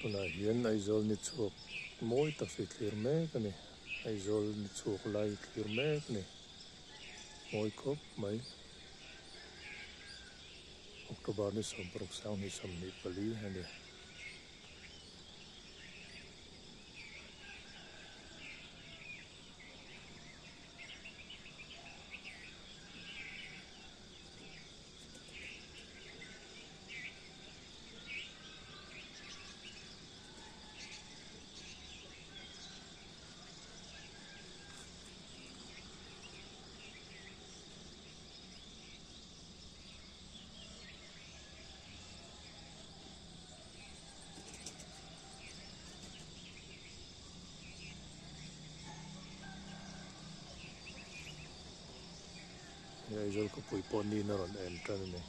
Tunah hian Aizawl ni chhuak mawi tak hi thlir mek a ni. Aizawl ni chhuak lai thlir mek a ni. Mawi khawp mai. October ni 16 2024 a ni. He Aizawl khawpui pawh niin a rawn en tan a ni.